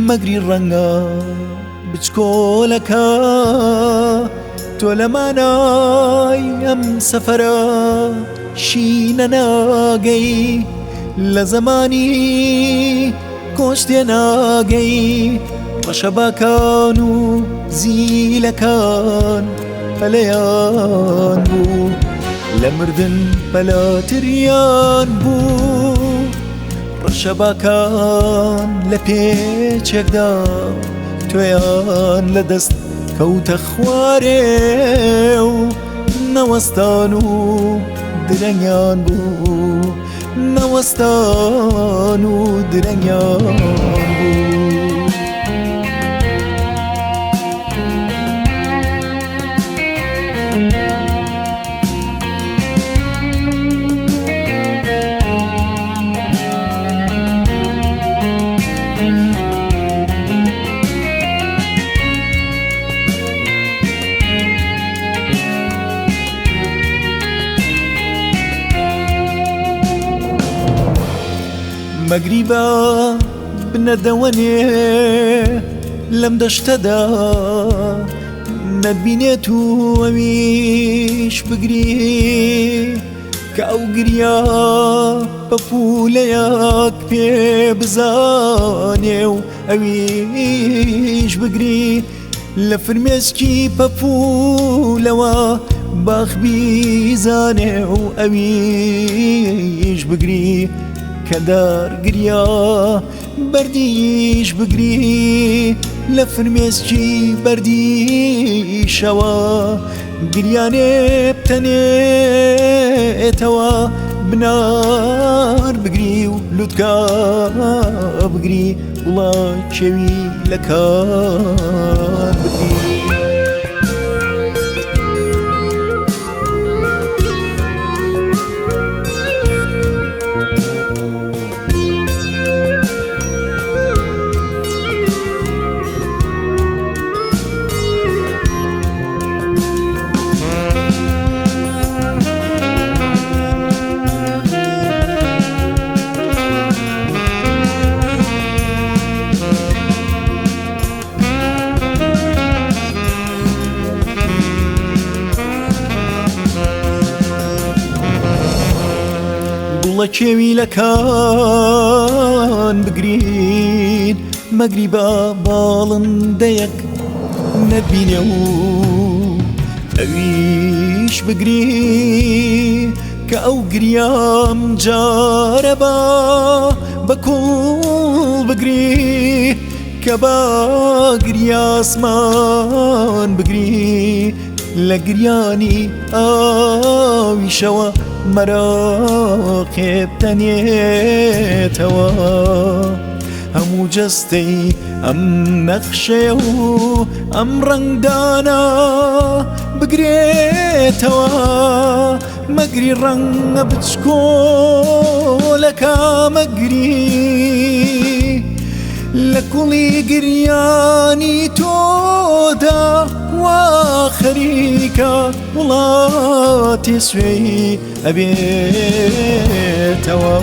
مەگری ڕەنگە بچکۆلەکە تۆ لە مانای ئەم سەفەرە شینە ناگەی لە زەمانی کۆچ تێناگەی ڕەشەباکان و زیلەکان پەلەیان بوو لە مردن پەلاتریان بوو ڕەشەباکان لە پێچێکدا تۆیان لە دەست کەوتە خوارێ و نەوەستان و درەنگیان بوو نەوەستان و درەنگیان بوو. مەگریبا بنەدەوەنێ لەم دەشتەدا نەتبینێت و ئەویش بگری کە ئەو گریا بە پولەیەک پێ بزانێ و ئەویش بگری لە فرمێسکی پەپوولەوە باخ بیزانێ و ئەویش بگری کە دار گریا بەردیش بگری لە فرمێسکی بەردیشەوە گریانێ بتەنێتەوە بنار بگری و لوتکە بگری وڵا کێوی لە کار بگری. گوڵە کێوی لە کان بگرین مەگری بە باڵندەیەک نەبینێ و ئەویش بگری کە ئەو گریام جارە با بە کوڵ بگری کە با گریاسمان بگری لە گریانی ئاویشەوە مەراقێ بتەنێتەوە هەموو جەستەی ئەم نەخشەیە و ئەم ڕەنگدانە بگرێتەوە مەگری ڕەنگە بچکۆلەکە مەگری لە کوڵی گریانی تۆدا وا خەریکە وڵاتی سوێی ئەبێتەوە.